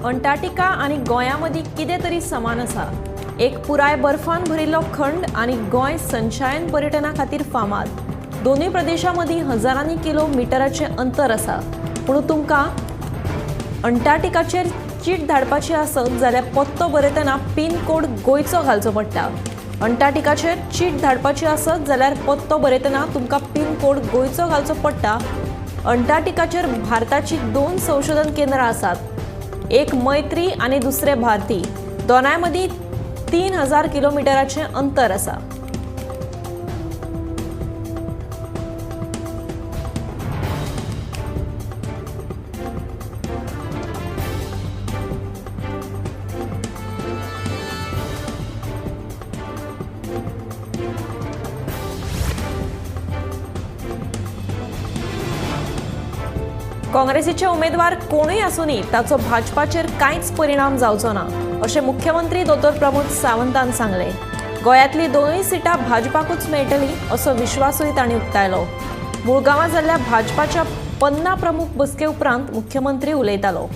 Antarctica आनी गोंया मदीं कितें तरी समान आसा. एक पुराय बर्फान भरिल्लो खंड आनी गोंय सनशायन पर्यटना खातीर फामाद. दोनूय प्रदेशां मदीं हजारांनी किलोमिटराचें अंतर आसा. पूण तुमकां अंटार्क्टिकाचेर चीट धाडपाची आसत जाल्यार पत्तो बरयतना पिनकोड गोंयचो घालचो पडटा. अंटार्क्टिकाचेर चीट धाडपाची आसत जाल्यार पत्तो बरयतना तुमकां पिनकोड गोंयचो घालचो पडटा. अंटार्क्टिकाचेर भारताची 2 संशोधन केंद्रां आसात, एक मैत्री आनी दुसरें भारती. दोनाय मदीं 3000 किलोमिटराचें अंतर आसा. काँग्रेसीचे उमेदवार कोणूय आसूनी ताचो भाजपाचेर कांयच परिणाम जावचो ना अशें मुख्यमंत्री दोतोर प्रमोद सावंतान सांगलें. गोंयांतली 2 सिटां भाजपाकूच मेळटली असो विश्वासूय तांणी उक्तायलो. मुळगांवां जाल्ल्या भाजपाच्या 50 प्रमुख बसके उपरांत मुख्यमंत्री उलयतालो.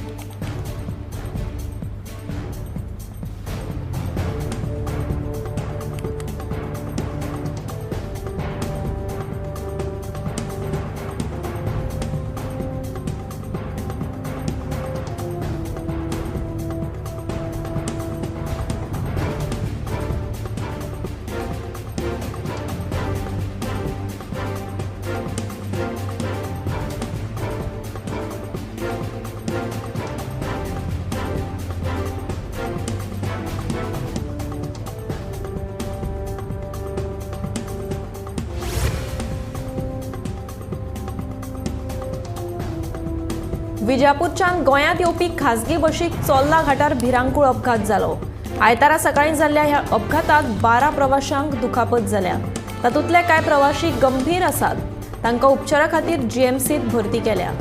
विजापूरच्यान गोंयांत येवपी खाजगी बशीक चोल्ला घाटार भिरांकूळ अपघात जालो. आयतारा सकाळीं जाल्ल्या ह्या अपघाताक 12 प्रवाशांक दुखापत जाल्या. तातूंतले कांय प्रवाशी गंभीर आसात. तांकां उपचारा खातीर जीएमसींत भरती केल्या.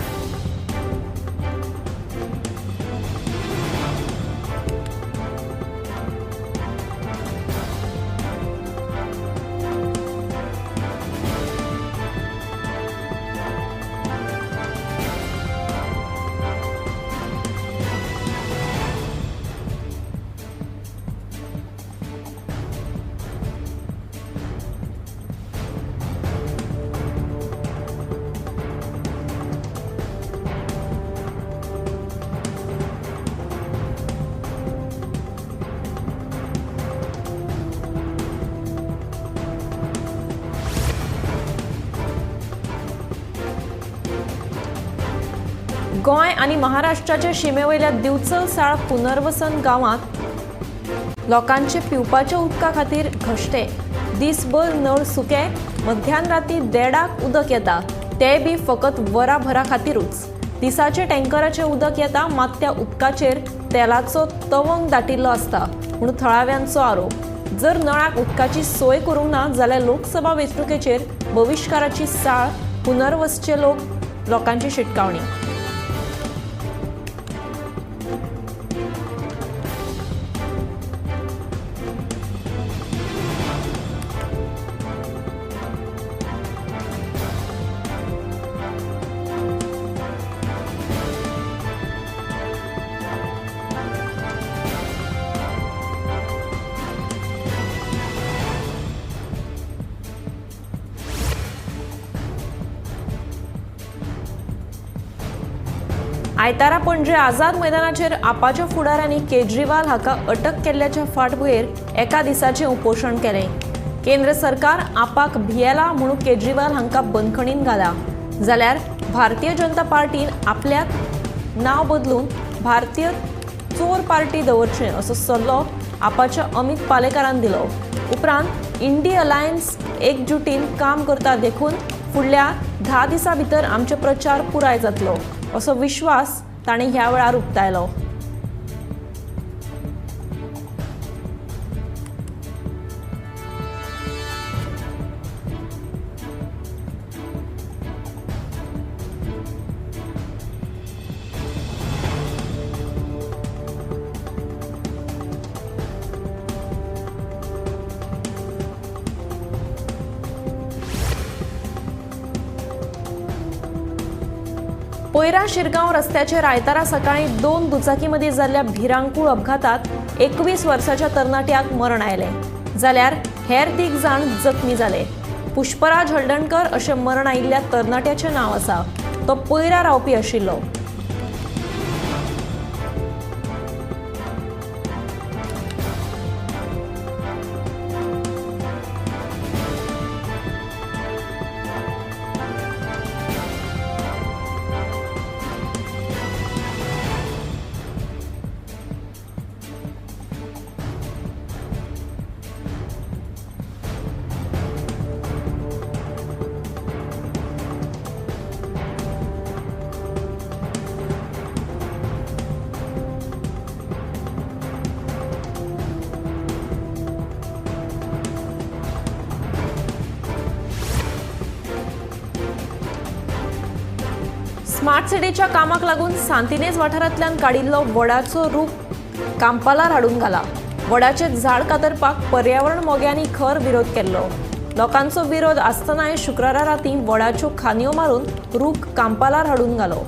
गोंय आनी महाराष्ट्राचे शिमेवयल्या दिवचल साळ पुनर्वसन गांवांत लोकांचे पिवपाच्या उदका खातीर घश्टे. दिसभर नळ सुके, मध्यान राती 1.5 उदक येता, तें बी फकत वराभरा खातीरूच. दिसाचे टँकराचें उदक येता, मात त्या उदकाचेर तेलाचो तवंग दाटिल्लो आसता म्हूण थळाव्यांचो आरोप. जर नळाक उदकाची सोय करूंक ना जाल्यार लोकसभा वेंचणुकेचेर बहिश्काराची साळ पुनर्वसचे लोकांची शिटकावणी. आयतारा पणजे आझाद मैदानाचेर आपाच्या फुडाऱ्यांनी केजरीवाल हाका अटक केल्ल्याच्या फाटभुंयेर एका दिसाचें उपोशण केलें. केंद्र सरकार आपाक भियेला म्हणून केजरीवाल हांकां बंदखणीन घाला, जाल्यार भारतीय जनता पार्टीन आपल्याक नांव बदलून भारतीय चोर पार्टी दवरचें असो सल्लो आपाच्या अमित पालेकारान दिलो. उपरांत इंडी अलायन्स एकजुटीन काम करता देखून फुडल्या 10 दिसां भितर आमचे प्रचार पुराय जातलो असो विश्वास ताणें ह्या वेळार उक्तायलो. पयरा शिरगांव रस्त्याचेर आयतारा सकाळीं 2 दुचाकी मदीं जाल्ल्या भिरांकूळ अपघातात 21 वर्साच्या तरणाट्याक मरण आयलें, जाल्यार हेर 3 जाण जखमी जाले. पुष्पराज हळदणकर अशें मरण आयिल्ल्या तरणाट्याचें नांव आसा. तो पयरा रावपी आशिल्लो. स्मार्ट सिटीच्या कामाक लागून सांतिनेज वाठारांतल्यान काडिल्लो वडाचो रूख कांपालार हाडून घाला. वडाचें झाड कातरपाक पर्यावरण मोग्यांनी खर विरोध केल्लो. लोकांचो विरोध आसतनाय शुक्रारा रातीं वडाच्यो खांदयो मारून रूख कांपालार हाडून घालो.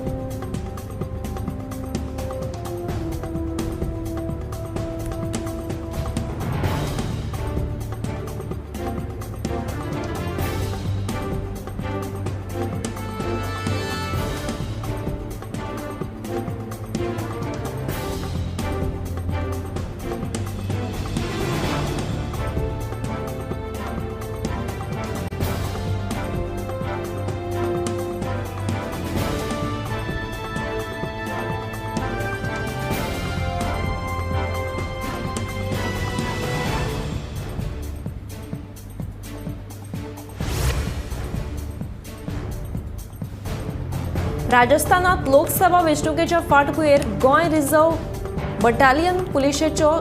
राजस्थानात लोकसभा वेंचणुकेच्या फाटभुंयेर गोंय रिझर्व्ह बटालियन पुलिशेच्यो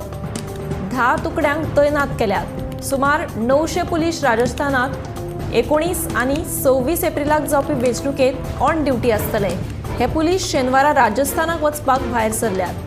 10 तुकड्यांक तैनात केल्यात. सुमार 900 पुलीस राजस्थानात 19 आनी 26 एप्रिलाक जावपी वेंचणुकेंत ऑन ड्युटी आसतले. हे पुलीस शेनवारा राजस्थानाक वचपाक भायर सरल्यात.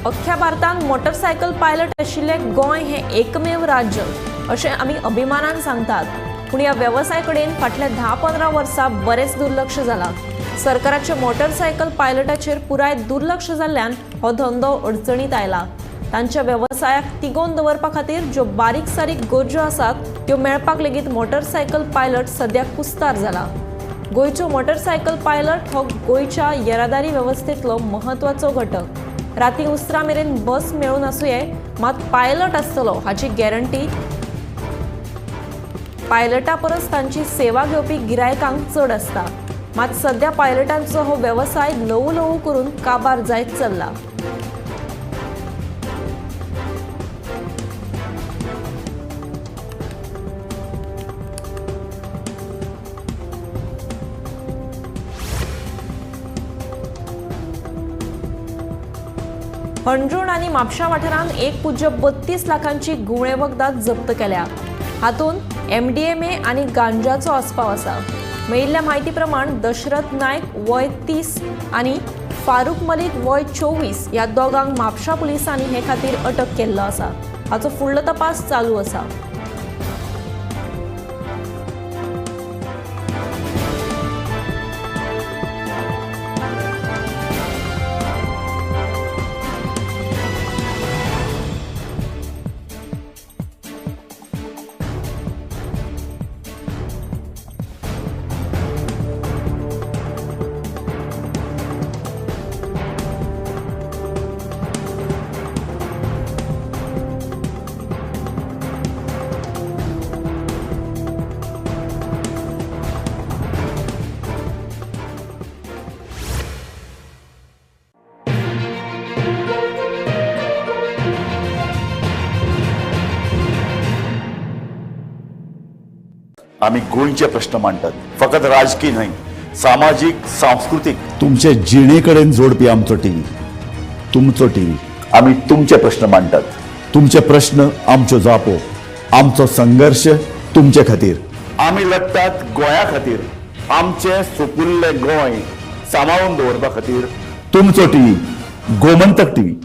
अख्ख्या भारतांत मोटरसायकल पायलट आशिल्लें गोंय हें एकमेव राज्य अशें आमी अभिमानान सांगतात. पूण ह्या वेवसाय कडेन फाटल्या 10-15 वर्सां बरेंच दुर्लक्ष जालां. सरकाराचें मोटरसायकल पायलटाचेर पुराय दुर्लक्ष जाल्ल्यान हो धंदो अडचणीत आयला. तांच्या वेवसायाक तिगोवन दवरपा खातीर ज्यो बारीक सारीक गरजो आसात त्यो मेळपाक लेगीत मोटरसायकल पायलट सद्या कुस्तार जाला. गोंयचो मोटरसायकल पायलट हो गोंयच्या येरादारी वेवस्थेंतलो म्हत्वाचो घटक. राती उसरां मेरेन बस मेळून आसुये, मात पायलट आसतलो हाची गॅरंटी पायलटा परस तांची सेवा घेवपी गिरायकांक चड आसता. मात सद्या पायलटांचो हो वेवसाय ल्हवू ल्हवू करून काबार जायत चल्ला. हणजूण आनी म्हापशा वाठारांत 1.32 लाखांची घुंवळे वखदां जप्त केल्या. हातूंत MDMA आनी गांजाचो आस्पाव आसा. मेळिल्ल्या म्हायती प्रमाण दशरथ नायक वय 30 आनी फारूक मलिक वय 24 ह्या दोगांक म्हापशा पुलिसांनी हे खातीर अटक केल्लो आसा. हाचो फुडलो तपास चालू आसा. आमी गोंयचे प्रश्न मांडटात, फकत राजकीय न्हय, सामाजीक, सांस्कृतीक, तुमचे जिणे कडेन जोडपी आमचो टीव्ही, तुमचो टीव्ही. आमी तुमचे प्रश्न मांडटात, तुमचे प्रश्न आमच्यो जापो, आमचो संघर्श तुमचे खातीर. आमी लढटात गोंया खातीर, आमचें सुपुल्लें गोंय सांबाळून दवरपा खातीर. तुमचो टीव्ही, गोमंतक टीव्ही.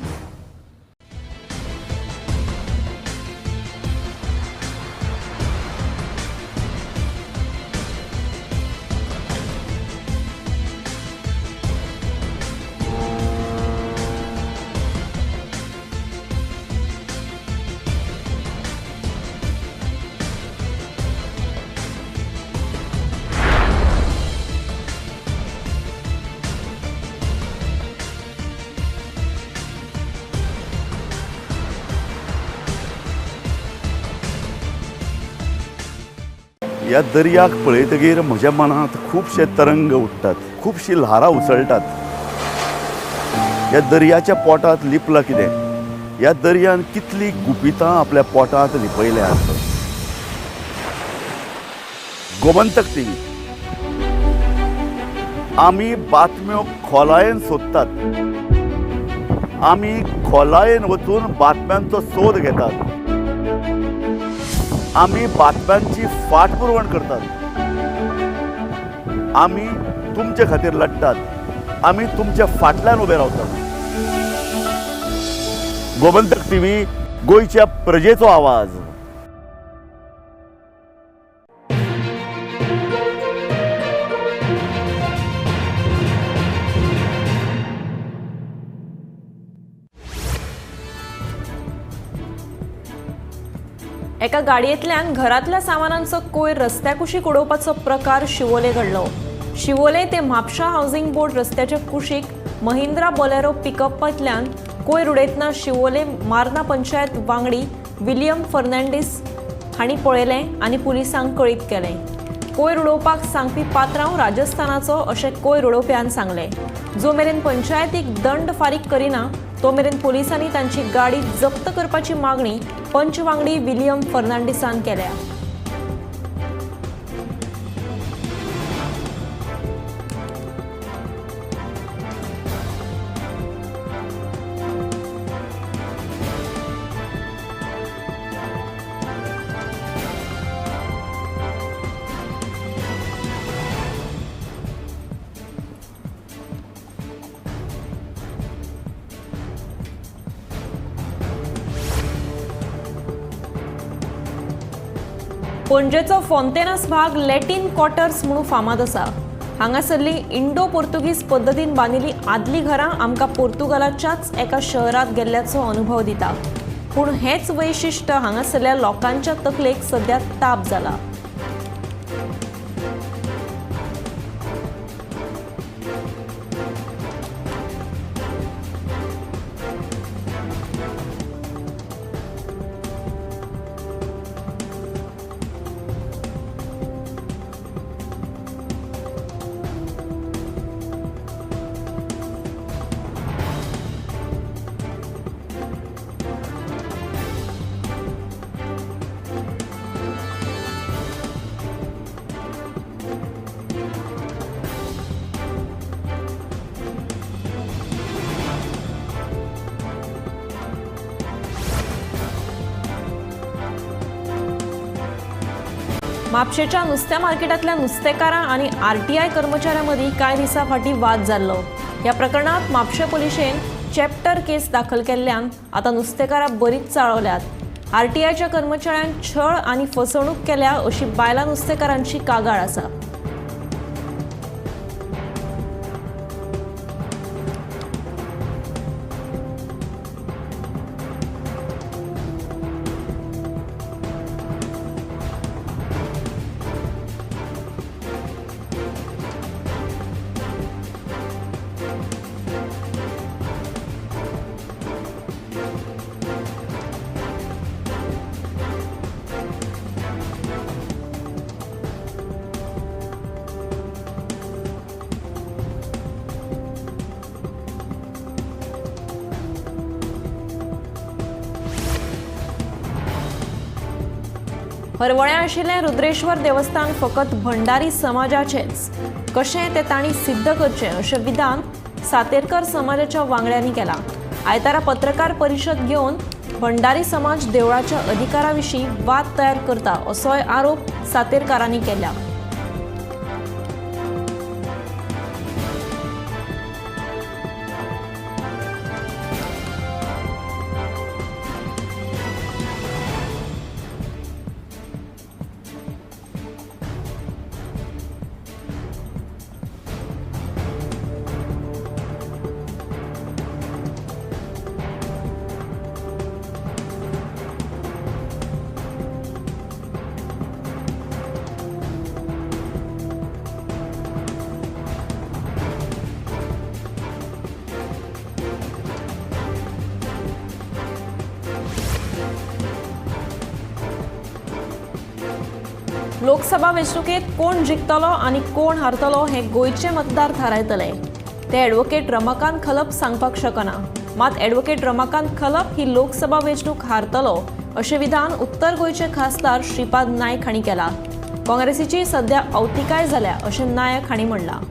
ह्या दर्याक पळयतगीर म्हज्या मनांत खुबशे तरंग उठ्ठात, खुबशीं ल्हारां उसळटात. ह्या दर्याच्या पोटांत लिपलां कितें? ह्या दर्यान कितलीं गुपितां आपल्या पोटांत लिपयल्यांत? गोमंतक टीव्ही, आमी बातम्यो खोलायेन सोदतात, आमी खोलायेन वचून बातम्यांचो सोद घेतात, आमी बातम्यांची फाटपुरवण करतात, आमी तुमचे खातीर लढटात, आमी तुमच्या फाटल्यान उबे रावतात. गोमंतक टीव्ही, गोंयच्या प्रजेचो आवाज. एका गाडयेंतल्यान घरांतल्या सामानांचो कोयर रस्त्या कुशीक उडोवपाचो प्रकार शिवोले घडलो. शिवोले ते म्हापशा हावसिंग बोर्ड रस्त्याच्या कुशीक महिंद्रा बोलेरो पिकअपांतल्यान कोयर उडयतना शिवोले मार्ना पंचायत वांगडी विलियम फर्नांडीस हांणी पळयलें आनी पुलिसांक कळीत केलें. कोयर उडोवपाक सांगपी पात्रांव राजस्थानाचो अशें कोयर उडोवप्यान सांगलें. जो मेरेन पंचायतीक दंड फारीक करिना तो मेरेन पुलिसांनी तांची गाडी जप्त करपाची मागणी पंच वांगडी विलियम फर्नांडीसान केल्या. पणजेचो फोंतेनास भाग लॅटीन क्वार्टर्स म्हणून फामाद आसा. हांगासरली इंडो पोर्तुगीज पद्दतीन बांदिल्ली आदलीं घरां आमकां पोर्तुगालाच्याच एका शहरांत गेल्ल्याचो अनुभव दिता. पूण हेंच वैशिश्ट हांगासरल्या लोकांच्या तकलेक सद्या ताप जाला. म्हापशेच्या नुस्त्या मार्केटांतल्या नुस्तेकारां आनी आरटीआय कर्मचाऱ्यां मदीं कांय दिसां फाटीं वाद जाल्लो. ह्या प्रकरणांत म्हापशें पुलिशेन चॅप्टर केस दाखल केल्ल्यान आतां नुस्तेकारां बरीच चाळवल्यात. आरटीआयच्या कर्मचाऱ्यान छळ आनी फसवणूक केल्या अशी बायलां नुस्तेकारांची कागाळ आसा. हरवळ्यां आशिल्लें रुद्रेश्वर देवस्थान फकत भंडारी समाजाचेंच कशें तें तांणी सिद्ध करचें अशें विधान सातेरकर समाजाच्या वांगड्यांनी केलां. आयतारा पत्रकार परिशद घेवन भंडारी समाज देवळाच्या अधिकारा विशीं वाद तयार करता असोय आरोप सातेरकारांनी केला. लोकसभा वेंचणुकेंत कोण जिखतलो आनी कोण हारतलो हें गोंयचे मतदार थारायतले. ते ॲडव्होकेट रमाकांत खलप सांगपाक शकना. मात ॲडव्होकेट रमाकांत खलप ही लोकसभा वेंचणूक हारतलो अशें विधान उत्तर गोंयचे खासदार श्रीपाद नायक हांणी केलां. काँग्रेसीची सध्या अवतिकाय जाल्या अशें नायक हांणी म्हणलां.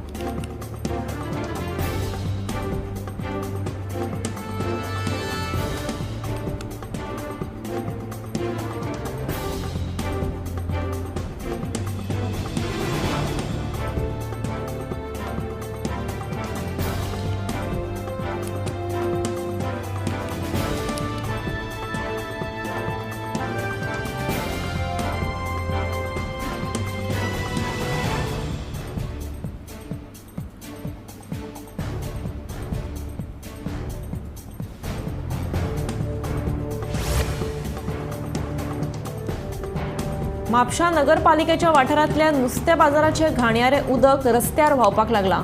म्हापशा नगरपालिकेच्या वाठारांतल्या नुस्त्या बाजाराचे घाणयारे उदक रस्त्यार व्हांवपाक लागलां.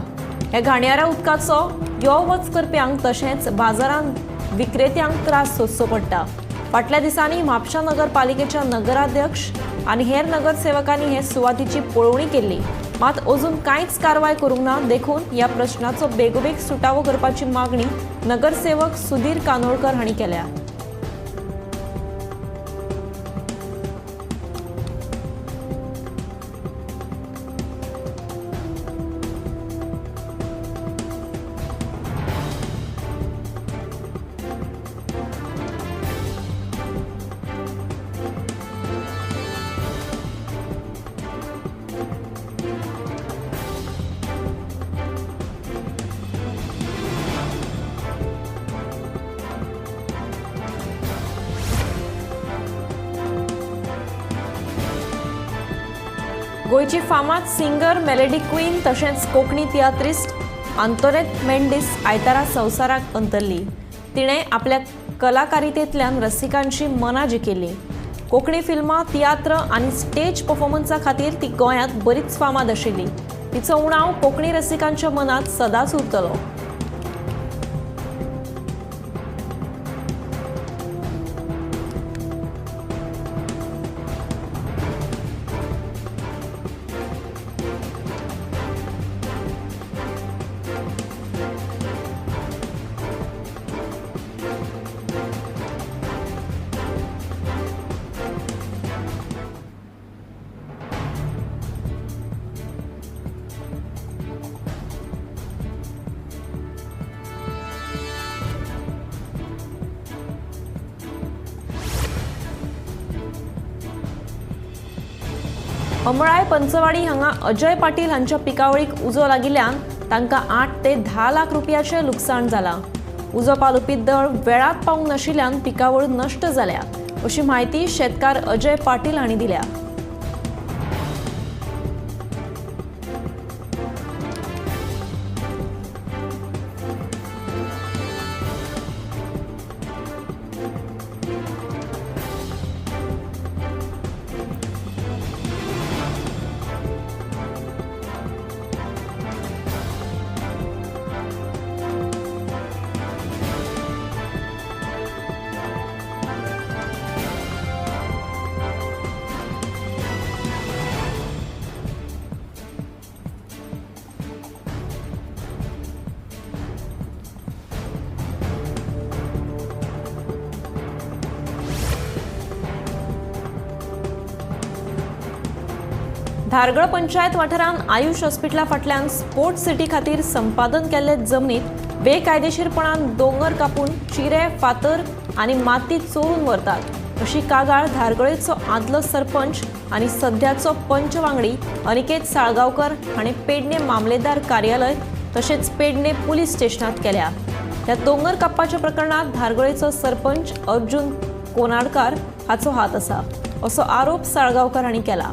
ह्या घाणयाऱ्या उदकाचो यो वच करप्यांक तशेंच बाजारांत विक्रेत्यांक त्रास सोंसचो पडटा. फाटल्या दिसांनी म्हापशा नगरपालिकेच्या नगराध्यक्ष आनी हेर नगरसेवकांनी हे सुवातीची पळोवणी केल्ली, मात अजून कांयच कारवाय करूंक ना. देखून ह्या प्रश्नाचो बेगोबेग सुटावो करपाची मागणी नगरसेवक सुधीर कानोळकर हांणी केल्या. गोंयची फामाद सिंगर मेलेडी क्वीन तशेंच कोंकणी तियात्रिस्ट आंतोनेत मेंडीस आयतारा संवसाराक अंतरली. तिणें आपल्या कलाकारितेंतल्यान रसिकांची मनां जिखिल्लीं. कोंकणी फिल्मां, तियात्र आनी स्टेज परफॉर्मन्सा खातीर ती गोंयांत बरीच फामाद आशिल्ली. तिचो उणाव कोंकणी रसिकांच्या मनांत सदांच उरतलो. अमळाय पंचवाडी हांगा अजय पाटील हांच्या पिकावळीक उजो लागिल्ल्यान तांकां 8 ते 10 लाख रुपयाचें लुकसाण जालां. उजो पालोवपी दळ वेळांत पावूंक नाशिल्ल्यान पिकावळ नश्ट जाल्या अशी म्हायती शेतकार अजय पाटील हांणी दिल्या. धारगळ पंचायत वाठारांत आयुष हॉस्पिटला फाटल्यान स्पोर्ट्स सिटी खातीर संपादन केल्ले जमनीत बेकायदेशीरपणान दोंगर कापून चिरे, फातर आनी माती चोरून व्हरतात अशी कागाळ धारगळेचो आदलो सरपंच आनी सध्याचो पंच वांगडी अनिकेत साळगांवकर हाणें पेडणे मामलेदार कार्यालय तशेंच पेडणे पुलीस स्टेशनात केल्या. ह्या दोंगर कापपाच्या प्रकरणात धारगळेचो सरपंच अर्जुन कोनाडकार हाचो हात आसा असो आरोप साळगांवकर हांणी केला.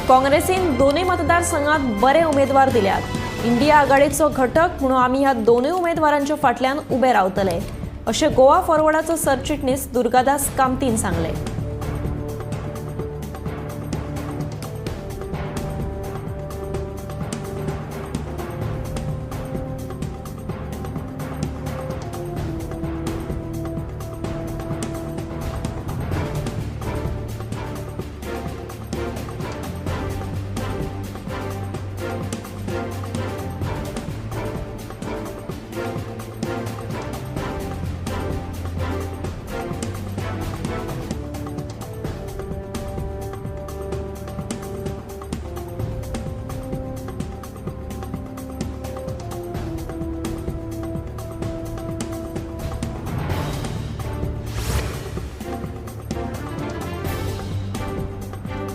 काँग्रेसीन दोनूय मतदारसंघात बरे उमेदवार दिल्यात. इंडिया आघाडीचो घटक म्हणून आमी ह्या दोनूय उमेदवारांच्या फाटल्यान उबे रावतले अशें गोवा फॉरवर्डाचो सरचिटणीस दुर्गादास कामतीन सांगलें.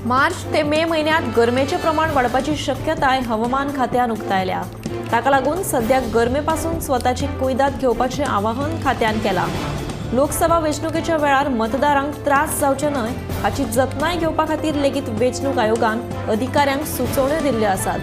मार्च ते मे म्हयन्यांत गरमेचें प्रमाण वाडपाची शक्यताय हवामान खात्यान उक्तायल्या. ताका लागून सध्या गरमे पासून स्वताची कुयदाद घेवपाचें आवाहन खात्यान केलां. लोकसभा वेंचणुकेच्या वेळार मतदारांक त्रास जावचे न्हय हाची जतनाय घेवपा खातीर लेगीत वेंचणूक आयोगान अधिकाऱ्यांक सुचोवण्यो दिल्ल्यो आसात.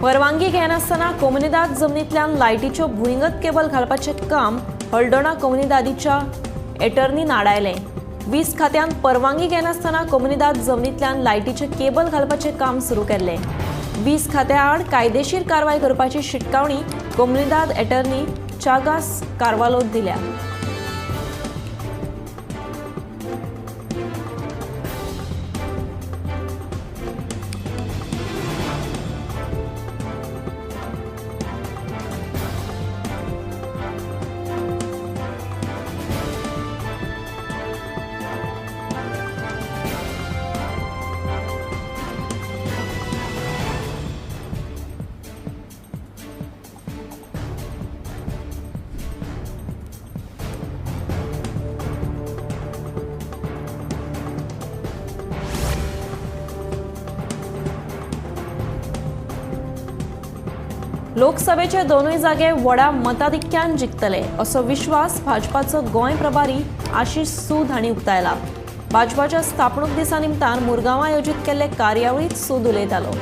परवानगी घेनासतना कोमुनिदाद जमनींतल्यान लायटीच्यो भुंयगत केबल घालपाचें काम हळदोणा कोमुनिदादीच्या एटर्नीन आडायलें. वीज खात्यान परवानगी घेनासतना कोमुनिदाद जमनींतल्यान लायटीचें केबल घालपाचें काम सुरू केल्लें. वीज खात्या आड कायदेशीर कारवाय करपाची शिटकावणी कोमुनिदाद एटर्नी चागास कार्वालोन दिल्या. लोकसभेचे दोनूय जागे व्हडा मताधिक्यान जिखतले असो विश्वास भाजपाचो गोंय प्रभारी आशिष सूद हांणी उक्तायला. भाजपाच्या स्थापणूक दिसा निमतान मुरगांवां आयोजीत केल्ले कार्यावळींत सूद उलयतालो.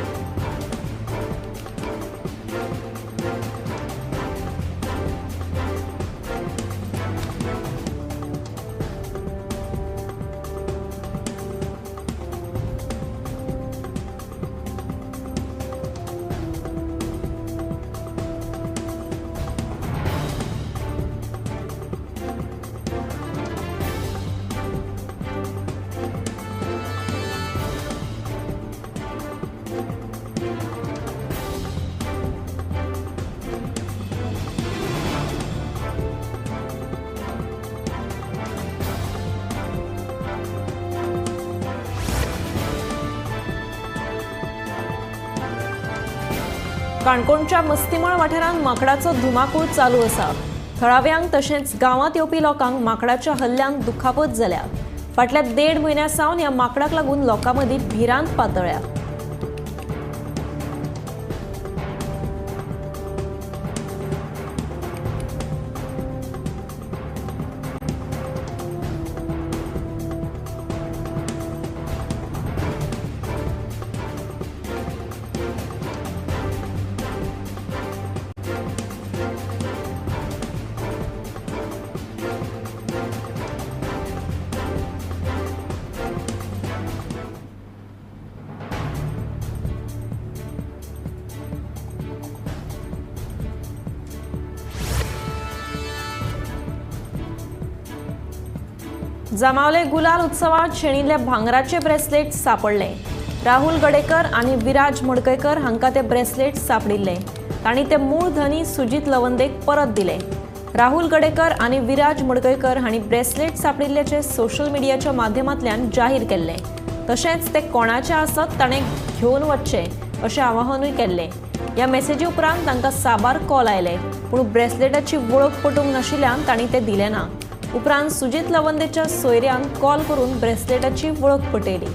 काणकोणच्या मस्तीमळ वाठारांत माकडाचो धुमाकूळ चालू आसा. थळाव्यांक तशेंच गांवांत येवपी लोकांक माकडाच्या हल्ल्यांक दुखापत जाल्या. फाटल्या 1.5 म्हयन्या सावन ह्या माकडाक लागून लोकां मदीं भिरांत पातळ्ळ्या. जामावले गुलाल उत्सवात शेणिल्ले भांगराचे ब्रेसलेट सापडले. राहुल गडेकर आनी विराज मडकयकर हांकां ते ब्रेसलेट सापडिल्ले. तांणी ते मूळ धनी सुजीत लवंदेक परत दिले. राहुल गडेकर आनी विराज मडकयकर हांणी ब्रेसलेट सापडिल्ल्याचे सोशल मिडियाच्या माध्यमांतल्यान जाहीर केल्ले. तशेंच ते कोणाचे आसत ताणें घेवन वचचे अशें आवाहनूय केल्लें. ह्या मेसेजी उपरांत तांकां साबार कॉल आयले, पूण ब्रेसलेटाची वळख पटूंक नाशिल्ल्यान तांणी ते दिले ना. उपरांत सुजीत लवंदेच्या सोयऱ्यान कॉल करून ब्रेसलेटाची वळख पटयली.